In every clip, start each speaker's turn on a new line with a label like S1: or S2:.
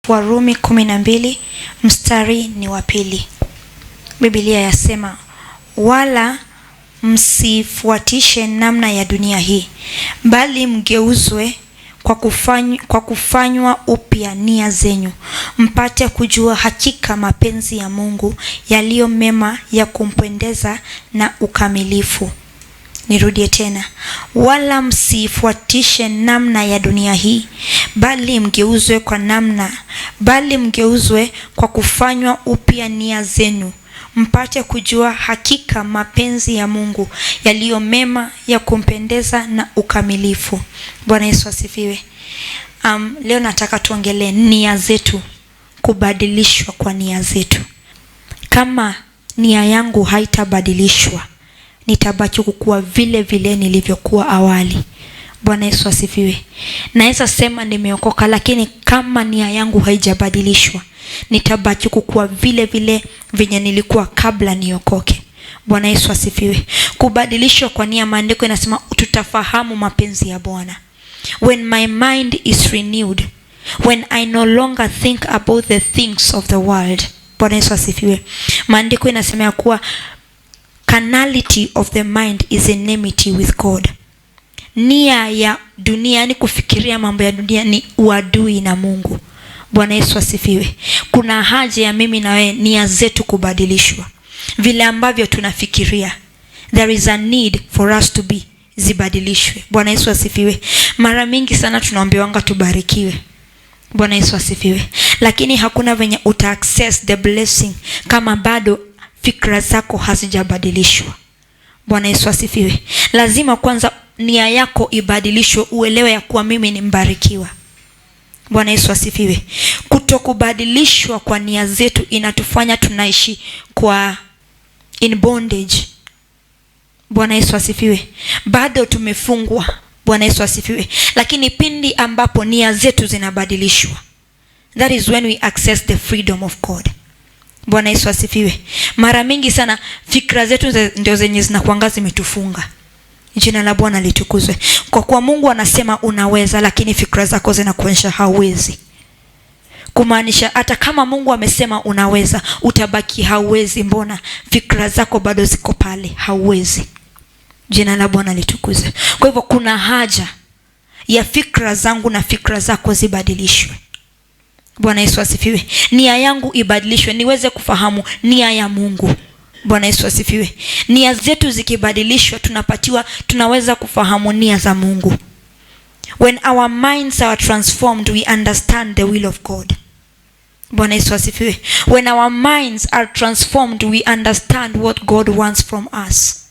S1: Warumi 12 mstari ni wa 2. Biblia yasema, wala msifuatishe namna ya dunia hii, bali mgeuzwe kwa kufanywa upya nia zenyu, mpate kujua hakika mapenzi ya Mungu yaliyo mema, ya kumpendeza na ukamilifu. Nirudie tena, wala msifuatishe namna ya dunia hii, bali mgeuzwe kwa kufanywa upya nia zenu, mpate kujua hakika mapenzi ya Mungu yaliyo mema, ya kumpendeza na ukamilifu. Bwana Yesu asifiwe. Leo nataka tuongelee nia zetu, kubadilishwa kwa nia zetu. Kama nia yangu haitabadilishwa, nitabaki kukua vile vile nilivyokuwa awali. Bwana Yesu asifiwe. Naweza sema nimeokoka, lakini kama nia yangu haijabadilishwa, nitabaki kukua vile vile venye nilikuwa kabla niokoke. Bwana Yesu asifiwe. Kubadilishwa kwa nia, maandiko inasema tutafahamu mapenzi ya Bwana. When my mind is renewed, when I no longer think about the things of the world. Bwana Yesu asifiwe. Maandiko inasema ya kuwa carnality of the mind is enmity with God. Nia ya dunia, yani kufikiria mambo ya dunia, ni uadui na Mungu. Bwana Yesu asifiwe. Kuna haja ya mimi na wewe nia zetu kubadilishwa. Vile ambavyo tunafikiria, there is a need for us to be zibadilishwe. Bwana Yesu asifiwe. Mara mingi sana tunaambiwanga tubarikiwe. Bwana Yesu asifiwe. Lakini hakuna venye uta access the blessing kama bado fikra zako hazijabadilishwa. Bwana Yesu asifiwe. Lazima kwanza nia yako ibadilishwe, uelewe ya kuwa mimi ni mbarikiwa. Bwana Yesu asifiwe. Kutokubadilishwa kwa nia zetu inatufanya tunaishi kwa in bondage. Bwana Yesu asifiwe. Bado tumefungwa. Bwana Yesu asifiwe. Lakini pindi ambapo nia zetu zinabadilishwa, that is when we access the freedom of God. Bwana Yesu asifiwe. Mara mingi sana fikra zetu ndio zenye zinakuanga zimetufunga. Jina la Bwana litukuzwe. Kwa kuwa Mungu anasema unaweza, lakini fikra zako zinakuonyesha hauwezi. Kumaanisha hata kama Mungu amesema unaweza, utabaki hauwezi. Mbona? Fikra zako bado ziko pale, hauwezi. Jina la Bwana litukuzwe. Kwa hivyo kuna haja ya fikra zangu na fikra zako zibadilishwe. Bwana Yesu asifiwe. Nia yangu ibadilishwe, niweze kufahamu nia ya Mungu. Bwana Yesu asifiwe. Nia zetu zikibadilishwa, tunaweza kufahamu nia za Mungu. When our minds are transformed, we understand the will of God. Bwana Yesu asifiwe. When our minds are transformed, we understand what God wants from us.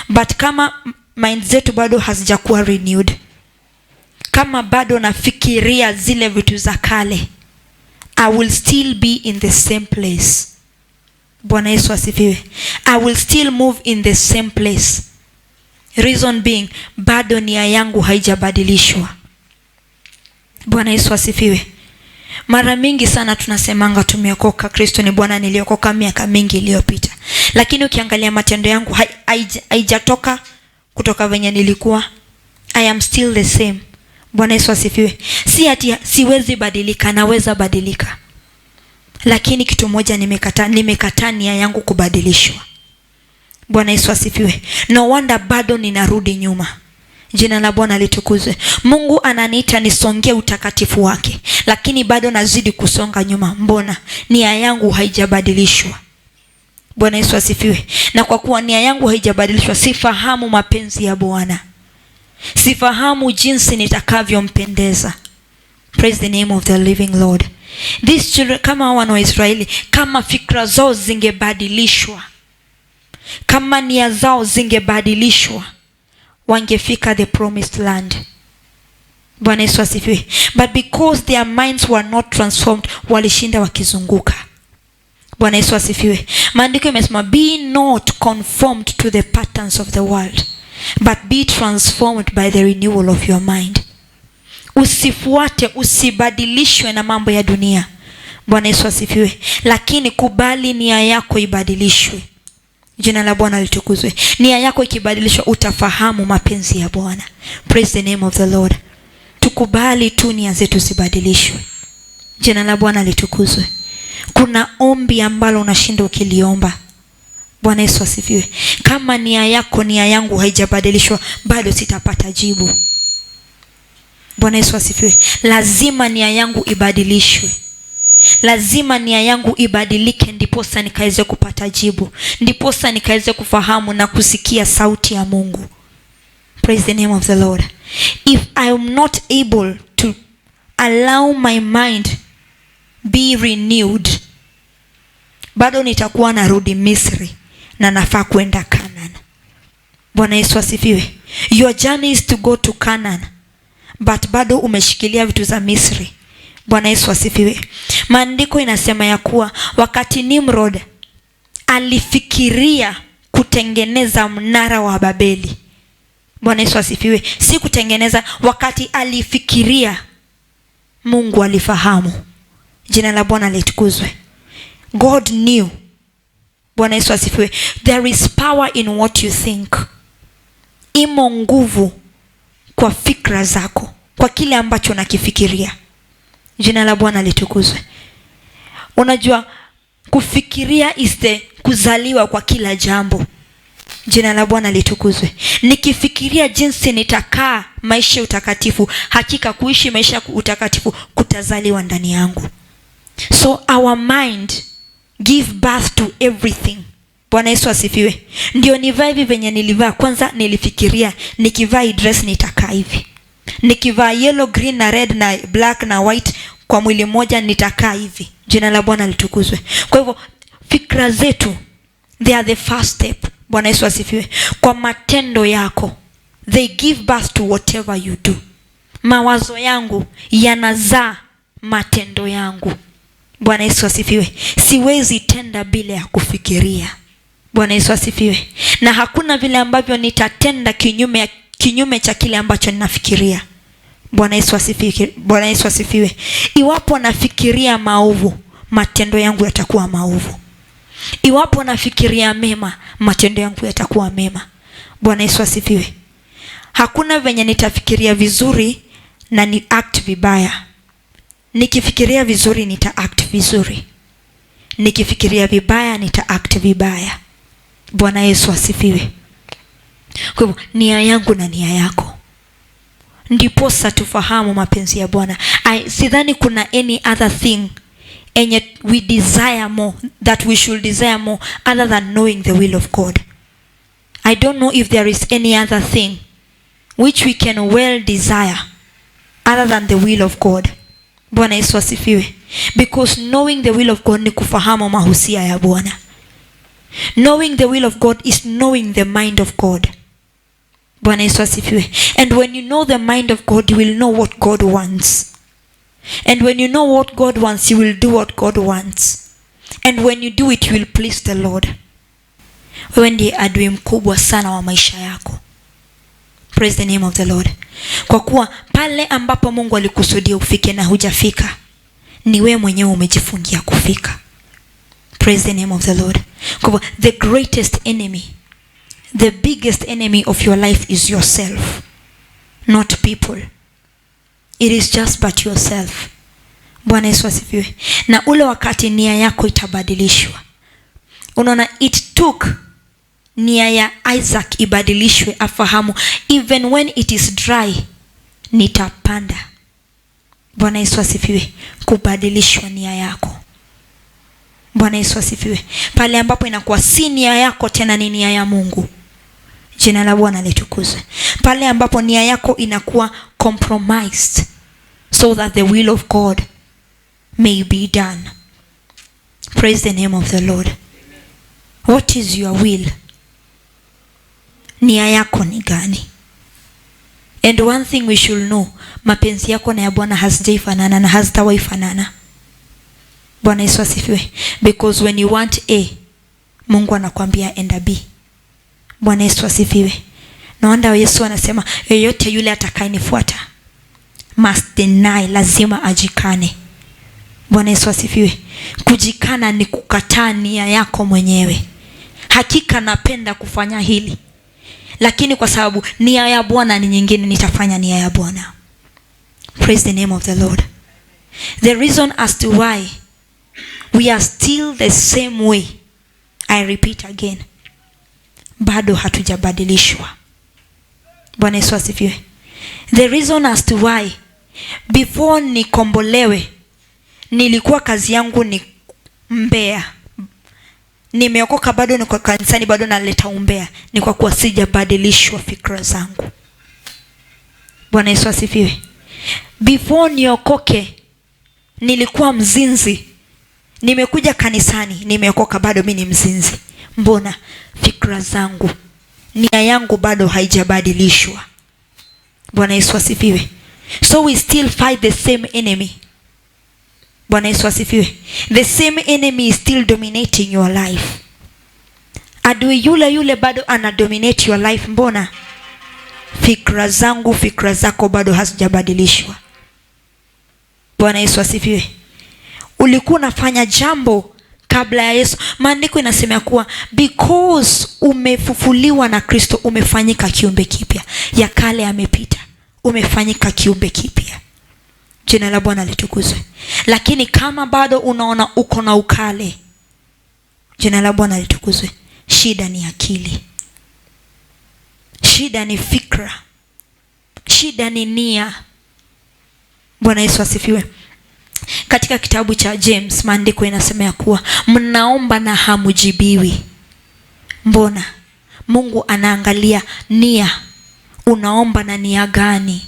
S1: But kama mind zetu bado hazijakuwa renewed, kama bado nafikiria zile vitu za kale, I will still be in the same place. Bwana Yesu asifiwe. I will still move in the same place. Reason being, bado nia yangu haijabadilishwa. Bwana Yesu asifiwe. Mara mingi sana tunasemanga tumeokoka, Kristo ni Bwana, niliokoka miaka mingi iliyopita. Lakini ukiangalia matendo yangu haijatoka kutoka venye nilikuwa. I am still the same. Bwana Yesu asifiwe. Si ati siwezi badilika, naweza badilika. Lakini kitu moja nimekataa, nimekataa nia yangu kubadilishwa. Bwana Yesu asifiwe. No wonder bado ninarudi nyuma. Jina la Bwana litukuzwe. Mungu ananiita nisongee utakatifu wake, lakini bado nazidi kusonga nyuma. Mbona? Nia yangu haijabadilishwa. Bwana Yesu asifiwe. Na kwa kuwa nia yangu haijabadilishwa, sifahamu mapenzi ya Bwana. Sifahamu jinsi nitakavyompendeza. Praise the name of the living Lord. These children, kama wana wa Israeli, kama fikra zao zingebadilishwa, kama nia zao zingebadilishwa, wangefika the promised land. Bwana Yesu asifiwe. But because their minds were not transformed, walishinda wakizunguka. Bwana Yesu asifiwe. Maandiko imesema, be not conformed to the patterns of the world, but be transformed by the renewal of your mind. Usifuate, usibadilishwe na mambo ya dunia. Bwana Yesu asifiwe. Lakini kubali nia yako ibadilishwe. Jina la Bwana litukuzwe. Nia yako ikibadilishwa, utafahamu mapenzi ya Bwana. Praise the name of the Lord. Tukubali tu nia zetu zibadilishwe. Jina la Bwana litukuzwe. Kuna ombi ambalo unashinda ukiliomba. Bwana Yesu asifiwe. Kama nia yako, nia yangu haijabadilishwa, bado sitapata jibu. Bwana Yesu asifiwe. Lazima nia yangu ibadilishwe. Lazima nia yangu ibadilike, ndiposa nikaweze kupata jibu, ndiposa nikaweze kufahamu na kusikia sauti ya Mungu. Praise the name of the Lord. If I am not able to allow my mind be renewed, bado nitakuwa narudi Misri na nafaa kwenda Canaan. Bwana Yesu asifiwe. Your journey is to go to Canaan, but bado umeshikilia vitu za Misri. Bwana Yesu asifiwe. Maandiko inasema ya kuwa wakati Nimrod alifikiria kutengeneza mnara wa Babeli. Bwana Yesu asifiwe. Si kutengeneza, wakati alifikiria, Mungu alifahamu. Jina la Bwana litukuzwe. God knew. Bwana Yesu asifiwe. There is power in what you think. Imo nguvu kwa fikra zako, kwa kile ambacho unakifikiria. Jina la Bwana litukuzwe. Unajua, kufikiria is the kuzaliwa kwa kila jambo. Jina la Bwana litukuzwe. Nikifikiria jinsi nitakaa maisha ya utakatifu, hakika kuishi maisha ya utakatifu kutazaliwa ndani yangu. So our mind give birth to everything. Bwana Yesu asifiwe. Ndio nivae hivi venye nilivaa. Kwanza nilifikiria nikivaa hii dress nitakaa hivi. Nikivaa yellow, green na red na black na white kwa mwili mmoja nitakaa hivi. Jina la Bwana litukuzwe. Kwa hivyo fikra zetu, they are the first step. Bwana Yesu asifiwe. Kwa matendo yako, they give birth to whatever you do. Mawazo yangu yanazaa matendo yangu. Bwana Yesu asifiwe. Siwezi tenda bila ya kufikiria. Bwana Yesu asifiwe. Na hakuna vile ambavyo nitatenda kinyume cha kile ambacho ninafikiria. Bwana Yesu asifiwe. Bwana Yesu asifiwe. Iwapo nafikiria maovu, matendo yangu yatakuwa maovu. Iwapo nafikiria mema, matendo yangu yatakuwa mema. Bwana Yesu asifiwe. Hakuna venye nitafikiria vizuri na ni act vibaya. Nikifikiria vizuri nita act vizuri. Nikifikiria vibaya nita act vibaya. Bwana Yesu asifiwe. Kwa hivyo nia yangu na nia yako, ndiposa tufahamu mapenzi ya Bwana. Sidhani kuna any other thing enye we desire more, that we should desire more other than knowing the will of God. I don't know if there is any other thing which we can well desire other than the will of God. Bwana Yesu asifiwe. Because knowing the will of God ni kufahamu mahusia ya Bwana. Knowing the will of God is knowing the mind of God. Bwana Yesu asifiwe. And when you know the mind of God, you will know what God wants. And when you know what God wants, you will do what God wants. And when you do it, you will please the Lord. Wewe ndiye adui mkubwa sana wa maisha yako. Praise the name of the Lord. Kwa kuwa pale ambapo Mungu alikusudia ufike na hujafika, ni wewe mwenyewe umejifungia kufika. Praise the name of the Lord. Kwa hivyo, the greatest enemy, the biggest enemy of your life is yourself, not people. It is just but yourself. Bwana Yesu asifiwe. Na ule wakati nia yako itabadilishwa. Unaona, it took nia ya Isaac ibadilishwe, afahamu even when it is dry nitapanda. Bwana Yesu asifiwe. Kubadilishwa nia yako. Bwana Yesu asifiwe. Pale ambapo inakuwa si nia yako tena, ni nia ya Mungu. Jina la Bwana litukuzwe. Pale ambapo nia yako inakuwa compromised so that the will of God may be done. Praise the name of the Lord. What is your will? Nia yako ni gani? And one thing we should know, mapenzi yako na ya Bwana hazijaifanana na hazitawahi fanana. Bwana Yesu asifiwe. Because when you want A, Mungu anakuambia enda B. Bwana Yesu asifiwe. Naona Yesu anasema yeyote yule atakayenifuata must deny, lazima ajikane. Bwana Yesu asifiwe. Kujikana ni kukataa nia yako mwenyewe. Hakika napenda kufanya hili, lakini kwa sababu nia ya Bwana ni nyingine, nitafanya nia ya Bwana. Praise the name of the Lord. The reason as to why we are still the same way, I repeat again, bado hatujabadilishwa. Bwana Yesu asifiwe. The reason as to why before nikombolewe nilikuwa kazi yangu ni mbea, nimeokoka bado niko kanisani, bado naleta umbea, ni kwa kuwa sijabadilishwa fikra zangu. Bwana Yesu asifiwe. Before niokoke nilikuwa mzinzi, nimekuja kanisani, nimeokoka, bado mi ni mzinzi. Mbona? Fikra zangu, nia yangu bado haijabadilishwa. Bwana Yesu asifiwe. So we still fight the same enemy. Bwana Yesu asifiwe. The same enemy is still dominating your life. Adui yule yule bado ana dominate your life. Mbona? Fikra zangu, fikra zako bado hazijabadilishwa. Bwana Yesu asifiwe. Ulikuwa unafanya jambo kabla ya Yesu. Maandiko inasema kuwa because umefufuliwa na Kristo, umefanyika kiumbe kipya. Ya kale yamepita, umefanyika kiumbe kipya. Jina la Bwana litukuzwe. Lakini kama bado unaona uko na ukale, jina la Bwana litukuzwe. Shida ni akili, shida ni fikra, shida ni nia. Bwana Yesu asifiwe. Katika kitabu cha James maandiko inasema ya kuwa mnaomba na hamujibiwi. Mbona? Mungu anaangalia nia. Unaomba na nia gani?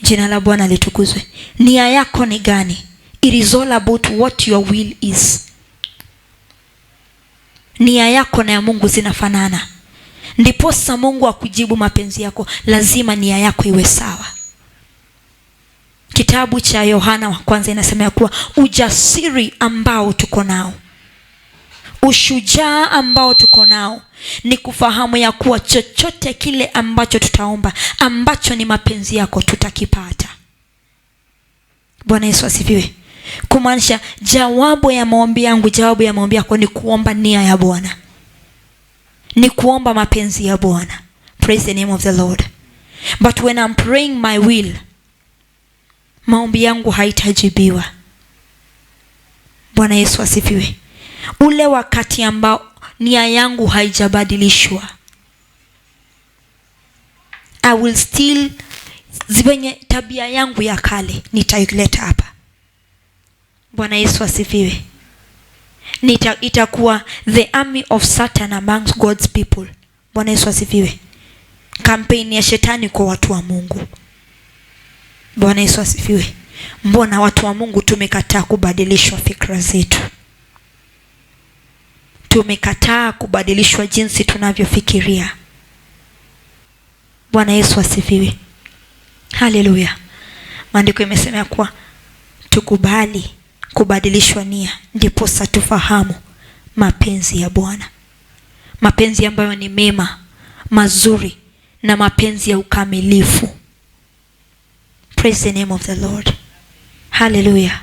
S1: Jina la Bwana litukuzwe. Nia yako ni gani? It is all about what your will is. Nia yako na ya Mungu zinafanana. Ndiposa Mungu akujibu mapenzi yako, lazima nia yako iwe sawa. Kitabu cha Yohana wa kwanza inasema ya kuwa ujasiri ambao tuko nao, ushujaa ambao tuko nao ni kufahamu ya kuwa chochote kile ambacho tutaomba, ambacho ni mapenzi yako, tutakipata. Bwana Yesu asifiwe. Kumaanisha jawabu ya maombi yangu, jawabu ya maombi yako ni kuomba nia ya Bwana, ni kuomba mapenzi ya Bwana. Praise the name of the Lord. But when I'm praying my will, maombi yangu haitajibiwa. Bwana Yesu asifiwe. Ule wakati ambao nia yangu haijabadilishwa, I will still ziwenye tabia yangu ya kale nitaileta hapa. Bwana Yesu asifiwe. Itakuwa the army of Satan amongst God's people. Bwana Yesu asifiwe. Kampeni ya shetani kwa watu wa Mungu. Bwana Yesu asifiwe. Mbona watu wa Mungu tumekataa kubadilishwa fikra zetu? Tumekataa kubadilishwa jinsi tunavyofikiria. Bwana Yesu asifiwe. Haleluya. Maandiko imesema kuwa tukubali kubadilishwa nia, ndiposa tufahamu mapenzi ya Bwana, mapenzi ambayo ni mema, mazuri na mapenzi ya ukamilifu. Praise the name of the Lord. Hallelujah.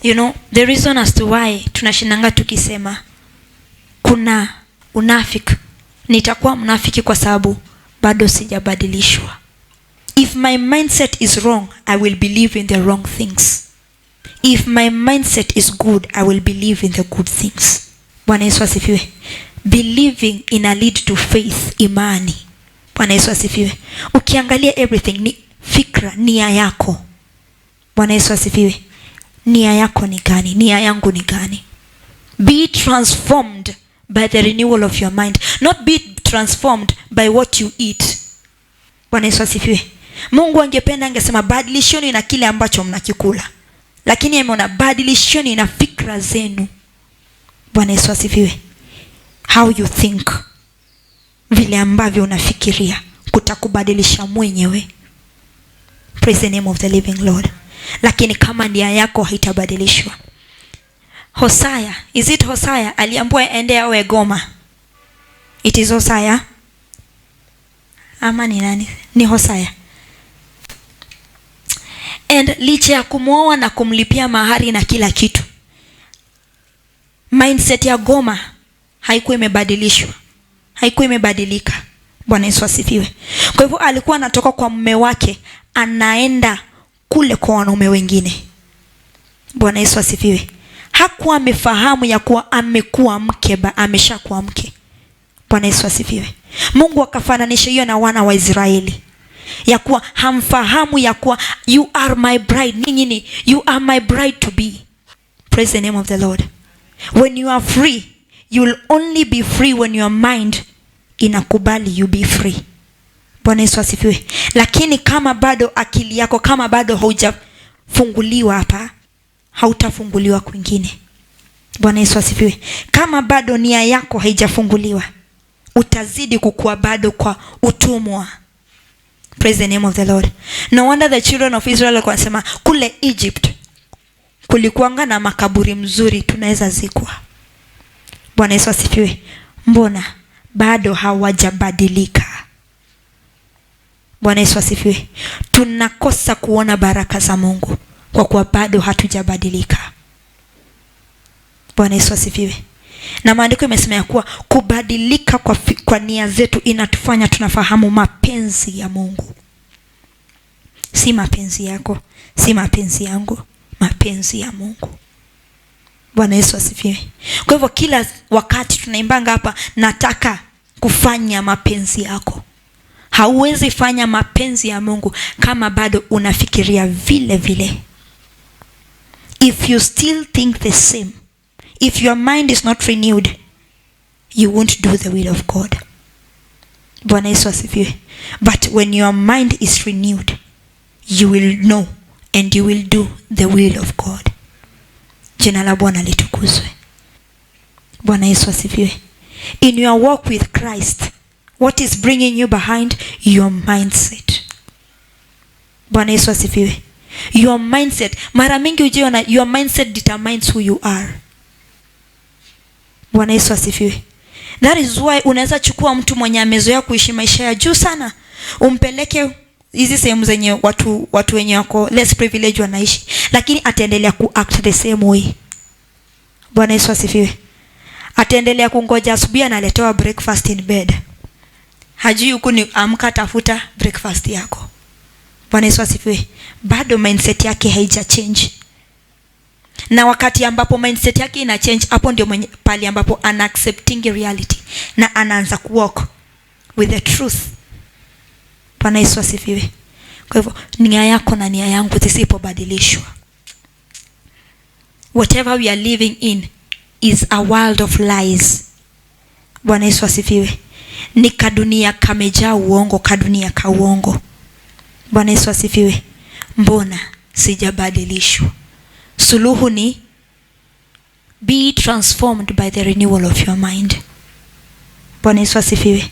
S1: You know, the reason as to why tunashindanga tukisema kuna unafiki, nitakuwa mnafiki kwa sababu bado sijabadilishwa. If my mindset is wrong, I will believe in the wrong things. If my mindset is good, I will believe in the good things. Bwana Yesu asifiwe. Believing ina lead to faith, imani. Bwana Yesu asifiwe. Ukiangalia everything ni fikra, nia yako. Bwana Yesu asifiwe. Nia yako ni gani? Nia yangu ni gani? Be transformed by the renewal of your mind, not be transformed by what you eat. Bwana Yesu asifiwe. Mungu angependa angesema badilisheni na kile ambacho mnakikula, lakini ameona badilisheni na fikra zenu. Bwana Yesu asifiwe. How you think, vile ambavyo unafikiria kutakubadilisha mwenyewe. Praise the name of the living Lord. Lakini kama nia yako haitabadilishwa. Hosea, is it Hosea aliambiwa aende awe Goma? It is Hosea ama ni nani? Ni Hosea. And licha ya kumwoa na kumlipia mahari na kila kitu, mindset ya Goma haikuwa imebadilishwa, haikuwa imebadilika. Bwana Yesu asifiwe. Kwa hivyo alikuwa anatoka kwa mume wake anaenda kule kwa wanaume wengine. Bwana Yesu asifiwe. Hakuwa amefahamu ya kuwa amekuwa mke, ameshakuwa mke. Bwana Yesu asifiwe. Mungu akafananisha hiyo na wana wa Israeli, ya kuwa hamfahamu ya kuwa you are my bride, ninyi ni you are my bride to be. Praise the name of the Lord. When you are free, you will only be free when your mind inakubali you be free. Bwana Yesu asifiwe. Lakini kama bado akili yako, kama bado haujafunguliwa hapa, hautafunguliwa kwingine. Bwana Yesu asifiwe. Kama bado nia yako haijafunguliwa, utazidi kukua bado kwa utumwa. Praise the name of the Lord. No wonder the children of Israel walikuwa wanasema kule Egypt kulikuanga na makaburi mzuri, tunaweza zikwa. Bwana Yesu asifiwe. Mbona bado hawajabadilika? Bwana Yesu asifiwe. Tunakosa kuona baraka za Mungu kwa kuwa bado hatujabadilika. Bwana Yesu asifiwe. Na maandiko imesema ya kuwa kubadilika kwa nia zetu inatufanya tunafahamu mapenzi ya Mungu. Si mapenzi yako, si mapenzi yangu, mapenzi ya Mungu. Bwana Yesu asifiwe. Kwa hivyo kila wakati tunaimbanga hapa, nataka kufanya mapenzi yako. Hauwezi fanya mapenzi ya Mungu kama bado unafikiria vile vile. If you still think the same, if your mind is not renewed, you won't do the will of God. Bwana Yesu asifiwe. But when your mind is renewed, you will know and you will do the will of God. Jina la Bwana litukuzwe. Bwana Yesu asifiwe. In your walk with Christ, what is bringing you behind? Your mindset. Bwana Yesu asifiwe. Your mindset. Mara mingi ujiona your mindset determines who you are. Bwana Yesu asifiwe. That is why unaweza chukua mtu mwenye amezoea kuishi maisha ya juu sana, umpeleke hizi sehemu zenye watu wenye wako less privilege wanaishi, lakini ataendelea kuact the same way. Bwana Yesu asifiwe. Ataendelea kungoja asubuhi analetewa breakfast in bed. Hajui huku ni amka tafuta breakfast yako. Bwana Yesu asifiwe. Bado mindset yake haija change. Na wakati ambapo mindset yake ina change, hapo ndio pale ambapo ana accepting reality na anaanza kuwalk with the truth. Bwana Yesu asifiwe. Kwa hivyo nia yako na nia yangu zisipobadilishwa, whatever we are living in is a world of lies. Bwana Yesu asifiwe. Ni kadunia kamejaa uongo, kadunia ka uongo. Bwana Yesu asifiwe. Mbona sijabadilishwa? Suluhu ni be transformed by the renewal of your mind. Bwana Yesu asifiwe.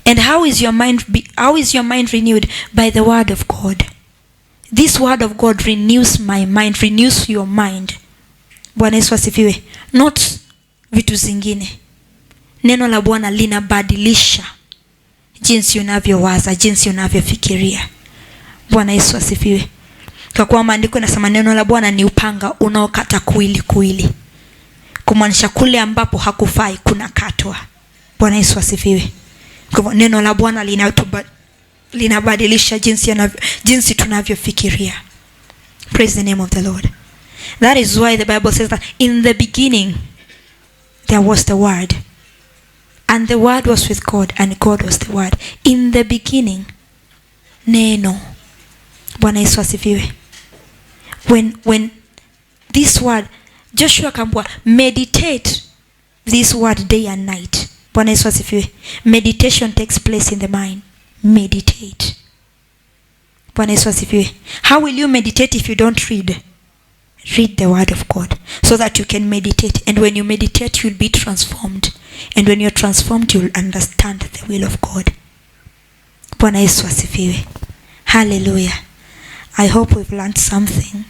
S1: And how is your mind renewed? By the word of God. This word of God renews my mind, renews your mind. Bwana Yesu asifiwe. Not vitu zingine. Neno la Bwana linabadilisha jinsi unavyowaza, jinsi unavyofikiria. Bwana Yesu asifiwe. Kwa kuwa maandiko yanasema neno la Bwana ni upanga unaokata kuwili kuwili. Kumaanisha kule ambapo hakufai kunakatwa. Bwana Yesu asifiwe. Kwa hivyo neno la Bwana linabadilisha jinsi tunavyofikiria. Praise the name of the Lord. That is why the Bible says that in the beginning there was the Word, and the Word was with God, and God was the Word. In the beginning, neno. Bwana Yesu asifiwe. When this word, Joshua akaambiwa meditate this word day and night. Bwana Yesu asifiwe. Meditation takes place in the mind. Meditate. Bwana Yesu asifiwe. How will you meditate if you don't read? Read the word of God so that you can meditate. And when you meditate, you'll be transformed. And when you're transformed, you'll understand the will of God. Bwana Yesu asifiwe. Hallelujah. I hope we've learned something.